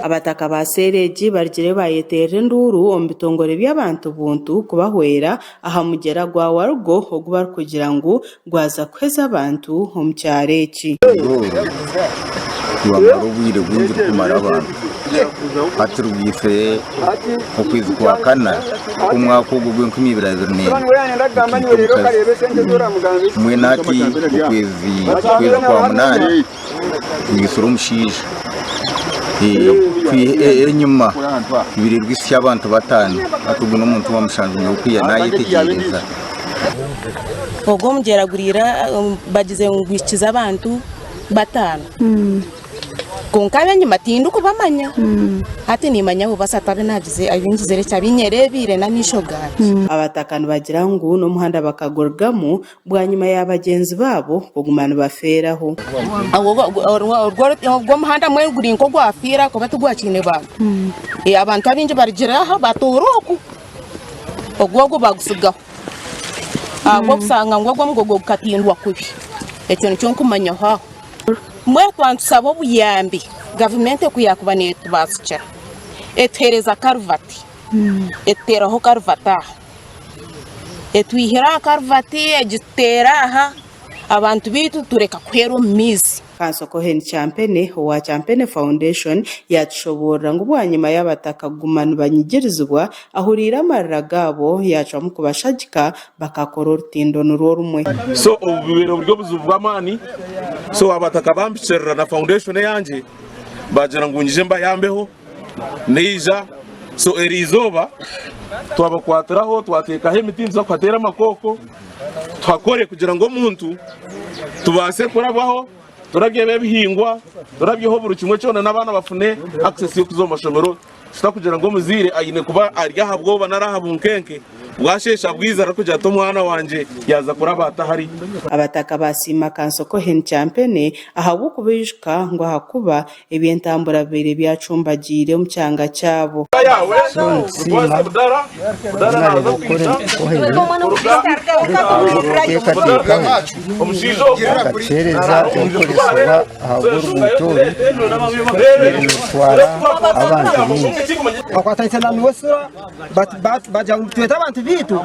Abataka ba seeri egi barugire bayeteerera enduuru omu bitongore by'abantu buntu kubahwera aha mugyera gwa Warugo ogu barikugira ngu gwaza kuheza abantu omu kyaro eki. Oru rwamara obwire bwingi rukumara abantu. Hati rwitsire okwezi kwa kana okw'omwaka ogu ogw'enkumi ibiri abiri n'emwe rukaita omukazi. Mbwenu hati okwezi okwezi kwa munaana rwitsire omushaija. Enyima rubire rwitsire abantu bataano hati ogu n'omuntu owa mushanju nyowe kwiha nayetegyereza. Ogwo omugyera guriire bagize ngu guhikize abantu bataano kwonka ab'enyima tindikubamanya hati nimanya abo basatu abu nagize abu ngizire ki abu nyereebiire n'amaisho gangye. Abataka nibagira ngu n'omuhanda bakagurugamu bwanyima ya bagyenzi baabo kuguma nibafeeraho. Ogwo omuhanda mbwenu guri nk'ogwafiire ahakuba tigwakiine bantu. Abantu abaingi barugire aha batuura oku, ogwo ogwo bagutsigaho ahabw'okushanga ngu ogwo omugogo gukatindwa kubi. Ekyo nikyo nkumanyaho aho. Mbwenu twaba nitusaba obuyambi gavumenti ku yaakuba neetubaasikira etuheereza karuvati, etuteeraho karuvati aha. Etwihire aha karuvati egituteere aha, abantu baitu tureka kuhweera omu maizi. Kanso Cohen Kyampene owa Kyampene Foundation yaatushoboorora ngu bwanyima y'abataka kuguma nibanyigirizibwa, ahuriire amarira gaabo yaacwamu kubashagika bakakora orutindo nirwo rumwe. So obu bubaire buri obuzibu bw'amaani, so abataka bampikirira na foundation eyangye baagira ngu nyije mbayambeho. Naija so eri izooba twabakwatiraho twateekaho emiti nituza kuhateera amakooko tuhakore kugira ngu omuntu tubaase kurabaho turabyeho ebihingwa turabyeho buri kimwe kyona n'abaana bafune access y'okuza omu mashomero tutakugira ngu omuzaire aine kuba ari aha bwoba nari aha bunkenke Bwasheesha bwiza arikugira ati, Omwana wangye yaaza kuraba atahari. Abataka baasiima Kanso Cohen Kyampene ahabw'okubaijuka ngu ahakuba eby'entambura bibaire byacumbagiire omu kyanga kyabo. So nitusiima mwebare kukora ahabw'okuteekateekaho akatuheereza ebikoresibwa ahabw'oruguuto oru nirutwara abantu baingi. Bakwatanisa na Nuwesura bagira ngu twete abantu baitu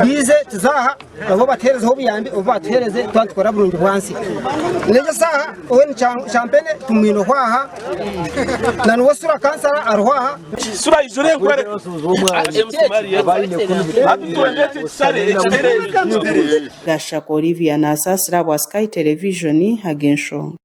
bize tuze aha nabo batuheerezeho obuyambi obu batuheereze twaba nitukora burungi bwansi. N'egi esaaha Owen Kyampene tumwineho aha na Nuwesura kansara ariho aha. Gashaka Olivia nasaasira ahabwa Sky Television ag'enshonga.